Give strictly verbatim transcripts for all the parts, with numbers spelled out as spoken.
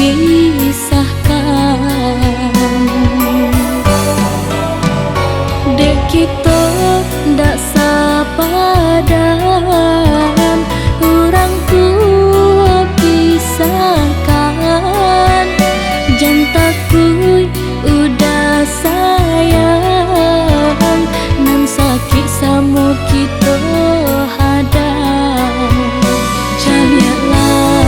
pisahkan. Dek kito ndak sapadan, urang tuo pisahkan. Jan takuik udah sayang, nan sakik samo kito hadang. Caliaklah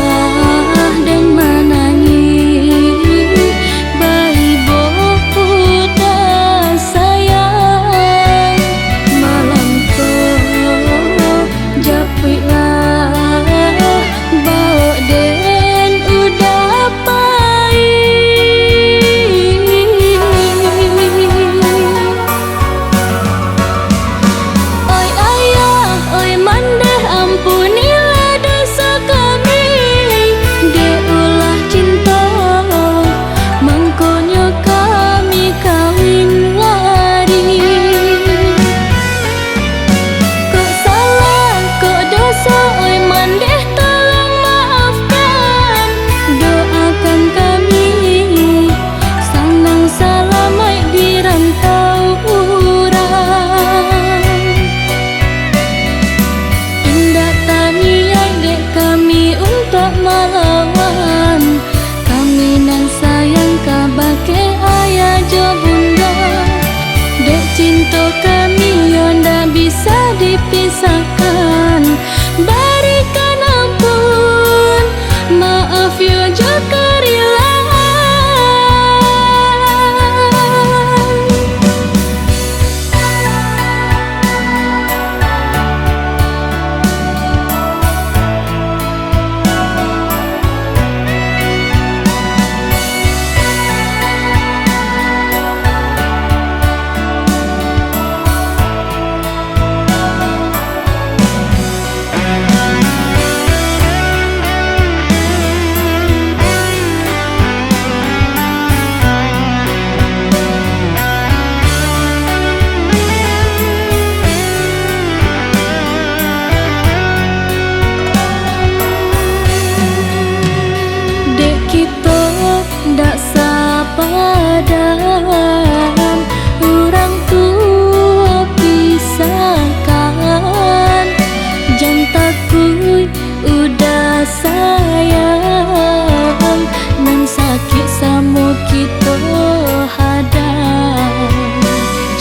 den manangih, baibo udah sayang. Malam ko japuiklah, baok den udah pai. Oi ayah, oi mandeh, ampunilah doso kami. Dek ulah cinto, mangkonyo kami kawin lari. Kok salah, kok doso, oi mandeh, tolong maafkan. Doakan kami sanang salamaik di rantau urang. Indak taniaik dek kami untuak malawan. Kami nan sayang kabake ayah jo bunda. Dek cinto kami yo ndak bisa dipisahkan. Barikan ampun, maaf yo jo karilaan. Dek kito ndak sapadan, urang tuo pisahkan. Jan takuik udah sayang, nan sakik samo kito hadang.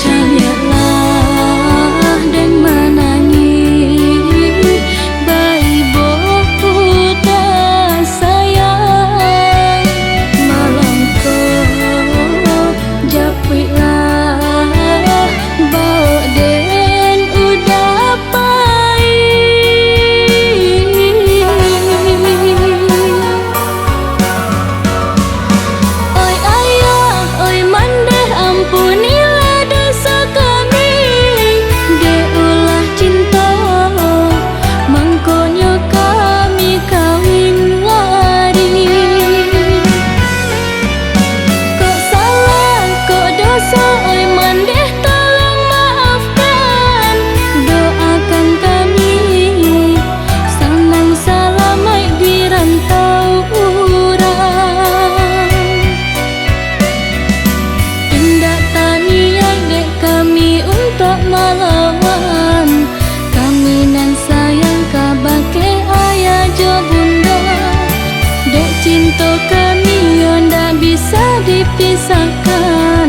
Caliaklah den manangih, baibo udah sayang. Malam ko japuiklah, baok den udah pai. Oi ayah, oi mandeh, ampunilah doso kami. Dek ulah cinto, mangkonyo kami kawin lari. Kok salah, kok doso, oi mandeh, tolong maafkan. Doakan kami sanang salamaik di rantau urang. Indak taniaik dek kami untuak malawan. Kami nan sayang kabake ayah jo bunda. Dek cinto kami yo ndak bisa dipisahkan.